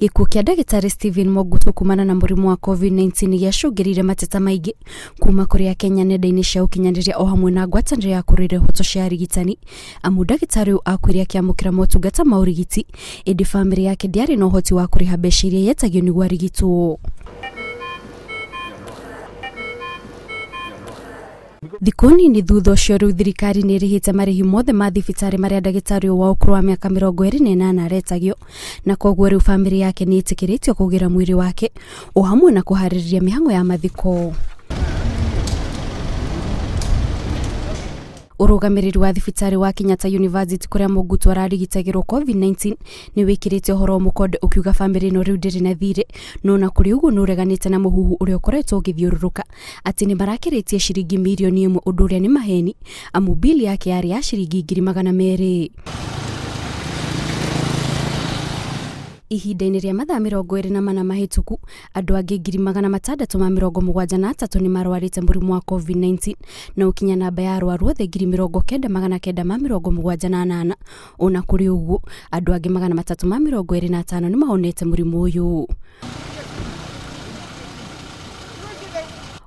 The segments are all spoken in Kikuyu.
Gĩkuũ kĩa ndagĩtarĩ Stephen Mogutu kumana na mũrimũ wa COVID-19 nĩ gĩacũngĩrĩirie mateta maingĩ kuma kũrĩ Akenya nenda-inĩ cia ũkinyanĩria o hamwe na ngwatanĩro ya kũrũĩrĩra ihoto cia arigitani amu ndagĩtarĩ ũyũ akuire akĩamũkĩra motungata ma ũrigiti ĩndĩ bamĩrĩ yake ndĩarĩ na ũhoti wa kũrĩha mbeca iria yetagio nĩguo arigitwo. Thikũ nini thutha ũcio rĩu thirikari nĩ ĩrĩhĩte marĩhi mothe ma thibitarĩ marĩa ndagĩtarĩ ũyũ wa ũkũrũ wa mĩaka 28 aretagio na koguo rĩu bamĩrĩ yake nĩ ĩtĩkĩrĩtio kũgĩra mwĩrĩ wake o hamwe na kũharĩrĩria mĩhang'o ya mathiko. Ũrũgamĩrĩri wa thibitarĩ wa Kenyatta University kũrĩa Mũngutu ararigitagĩrwo COVID-19 nĩ wĩkĩrĩte ũhoro mũkonde ũkiuga bamĩrĩ ĩno rĩu ndĩrĩ na thirĩ, no na kũrĩ ũguo nĩ ũreganĩte na mũhuhu ũrĩa ũkoretwo ũgĩthiũrũrũka atĩ nĩ marakĩrĩtie ciringi mirioni 1, ũndũ ũrĩa nĩ maheni amu bili yake yarĩ ya ciringi 200,000. Ihinda-inĩ rĩa mathaa 24 mahĩtũku, andũ angĩ 673,000 nĩ marwarĩte mũrimũ wa COVID-19 na ũkinya namba ya arwaru othe 90,978. Ona kũrĩ ũguo, andũ angĩ 325 nĩ mahonete mũrimũ ũyũ.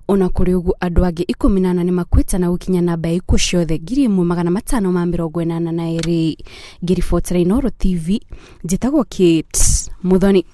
Ona kũrĩ ũguo, andũ angĩ 14 nĩ makuĩte na gũkinya namba ya ikuũ ciothe 1582. Ngĩribotera Inooro TV, njĩtagwo Kate Muthoni.